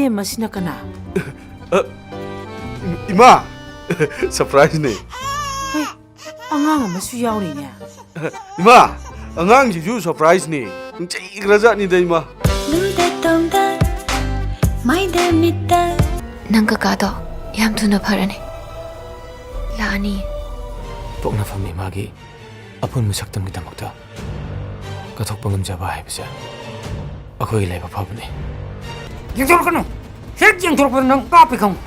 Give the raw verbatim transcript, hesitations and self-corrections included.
ꯃꯁꯤꯅ ꯀꯅꯥ? ꯏꯃꯥ! ꯁꯔꯄ꯭ꯔꯥꯏꯖꯅꯦ꯫ ꯑꯉꯥꯡ ꯑꯃꯁꯨ ꯌꯥꯎꯔꯤꯅꯦ꯫ ꯏꯃꯥ! ꯑꯉꯥꯡꯁꯤꯁꯨ ꯁꯔꯄ꯭ꯔꯥꯏꯖꯅꯦ꯫ ꯅꯨꯡꯁꯤꯈ꯭ꯔꯖꯥꯠꯅꯤꯗ ꯏꯃꯥ꯫ ꯅꯨꯡꯗ ꯇꯣꯡꯗ ꯃꯥꯏꯗ ꯃꯤꯠꯇ ꯅꯪ ꯀꯀꯥꯗꯣ ꯌꯥꯝ ꯊꯨꯅ ꯐꯔꯅꯤ꯫ ꯂꯥꯛꯑꯅꯤ꯫ ꯄꯣꯛꯅꯐꯝ ꯏꯃꯥꯒꯤ ꯑꯄꯨꯟꯕ ꯁꯛꯇꯝꯒꯤꯗꯃꯛꯇ ꯀꯠꯊꯣꯛꯄ ꯉꯝꯖꯕ ꯍꯥꯏꯕꯁꯦ ꯑꯩꯈꯣꯏꯒꯤ ꯂꯥꯏꯕꯛ ꯐꯕꯅꯤ꯫ ꯌꯦꯡꯊꯣꯔꯛꯀꯅꯨ! ꯍꯦꯛ ꯌꯦꯡꯊꯣꯔꯛꯄꯗ ꯅꯪ ꯀꯥꯞꯄꯦ ꯈꯪꯉꯨ꯫